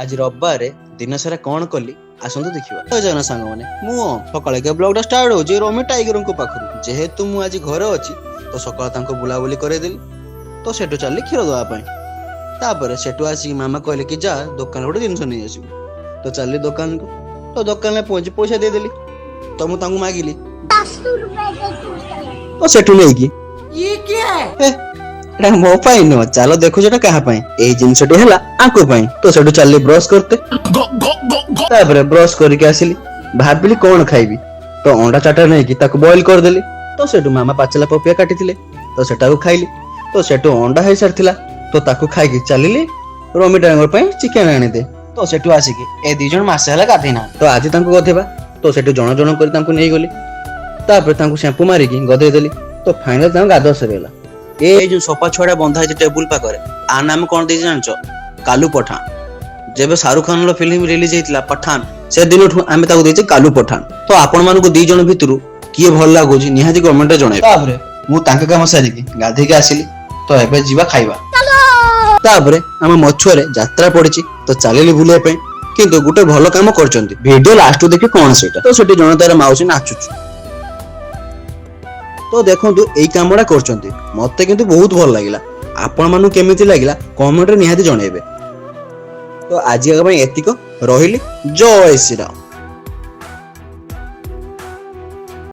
ଆଜି ରବିବାରେ ଦିନ ସାରା କଣ କଲି, ଆସନ୍ତୁ ଦେଖିବା। ଜୟ ଜଗନ୍ନାଥ ସାଙ୍ଗମାନେ, ମୁଁ ସକାଳେ ବ୍ଲଗଟା ଷ୍ଟାର୍ଟ ହଉଛି ରୋମି ଟାଇଗରଙ୍କ ପାଖରୁ। ଯେହେତୁ ମୁଁ ଆଜି ଘରେ ଅଛି, ତ ସକାଳେ ତାଙ୍କୁ ବୁଲାବୁଲି କରେଇଦେଲି। ତ ସେଠୁ ଚାଲିଲି କ୍ଷୀର ଦେବା ପାଇଁ। ତାପରେ ସେଠୁ ଆସିକି ମାମା କହିଲେ କି ଯା, ଦୋକାନରେ ଗୋଟେ ଜିନିଷ ନେଇ ଆସିବୁ। ତ ଚାଲିଲି ଦୋକାନକୁ। ତ ଦୋକାନରେ ପହଞ୍ଚି ପଇସା ଦେଇଦେଲି। ତ ମୁଁ ତାଙ୍କୁ ମାଗିଲି 10 रुपए के चूसले। ତ ସେଠୁ ନେଇକି ହେ, ଏଟା ମୋ ପାଇଁ ନୁହଁ, ଚାଲ ଦେଖୁଛ ଏଟା କାହା ପାଇଁ। ଏଇ ଜିନିଷଟି ହେଲା ଆଙ୍କ ପାଇଁ। ତ ସେଠୁ ଚାଲିଲି ବ୍ରଶ କରତେ। ତାପରେ ବ୍ରଶ କରିକି ଆସିଲି, ଭାବିଲି କଣ ଖାଇବି। ତ ଅଣ୍ଡା ଚାଟା ନେଇକି ତାକୁ ବଏଲ କରିଦେଲି। ତ ସେଠୁ ମାମା ପାଚିଲା ପପିଆ କାଟିଥିଲେ, ତ ସେଟାକୁ ଖାଇଲି। ତ ସେଠୁ ଅଣ୍ଡା ହେଇସାରିଥିଲା, ତ ତାକୁ ଖାଇକି ଚାଲିଲି ରମି ଡାଙ୍ଗର ପାଇଁ ଚିକେନ ଆଣିଦେ। ତ ସେଠୁ ଆସିକି ଏ ଦି ଜଣ ମାସେ ହେଲା ଗାଧେଇ ନାହାନ୍ତି, ତ ଆଜି ତାଙ୍କୁ ଗଧେଇବା। ତ ସେଠୁ ଜଣ ଜଣ କରି ତାଙ୍କୁ ନେଇଗଲି। ତାପରେ ତାଙ୍କୁ ଶ୍ୟାମ୍ପୁ ମାରିକି ଗଧେଇ ଦେଲି। ତ ଫାଇନାଲ ତାଙ୍କୁ ଗାଧୁଆ ସରିଗଲା। ଏ ଯୋଉ ସଫା ଛୁଆଟା ବନ୍ଧା ହେଇଛି ଟେବୁଲ ପାଖରେ, ଆ ନାମ କଣ ଦେଇଛି ଜାଣିଛ? କାଲୁ ପଠାନ। ଯେବେ ଶାହରୁଖ ଖାନର ଫିଲ୍ମ ରିଲିଜ ହେଇଥିଲା ପଠାନ, ସେ ଦିନଠୁ ଆମେ ତାକୁ ଦେଇଛେ କାଲୁ ପଠାନ। ତ ଆପଣ ମାନଙ୍କୁ ଦି ଜଣ ଭିତରୁ କିଏ ଭଲ ଲାଗୁଛି, ନିହାତି କମେଣ୍ଟରେ ଜଣାଇବେ। ତାପରେ ମୁଁ ତାଙ୍କ କାମ ସାରିକି ଗାଧେଇକି ଆସିଲି। ତ ଏବେ ଯିବା ଖାଇବା। ତାପରେ ଆମ ମଛୁଆରେ ଯାତ୍ରା ପଡିଛି, ତ ଚାଲିଲି ବୁଲିବା ପାଇଁ। କିନ୍ତୁ ଗୋଟେ ଭଲ କାମ କରିଛନ୍ତି, ଭିଡିଓ ଲାଷ୍ଟକୁ ଦେଖି କଣ ସେଇଟା। ତ ସେଠି ଜଣେ ତାର ମାଉସୀ ନାଚୁଛି। ତ ଦେଖନ୍ତୁ, ଏଇ କାମଟା କରୁଛନ୍ତି, ମତେ କିନ୍ତୁ ବହୁତ ଭଲ ଲାଗିଲା। ଆପଣ ମାନଙ୍କୁ କେମିତି ଲାଗିଲା, କମେଣ୍ଟରେ ନିହାତି ଜଣେଇବେ। ତ ଆଜି ପାଇଁ ଏତିକ ରହିଲି। ଜୟ ଶ୍ରୀରାମ।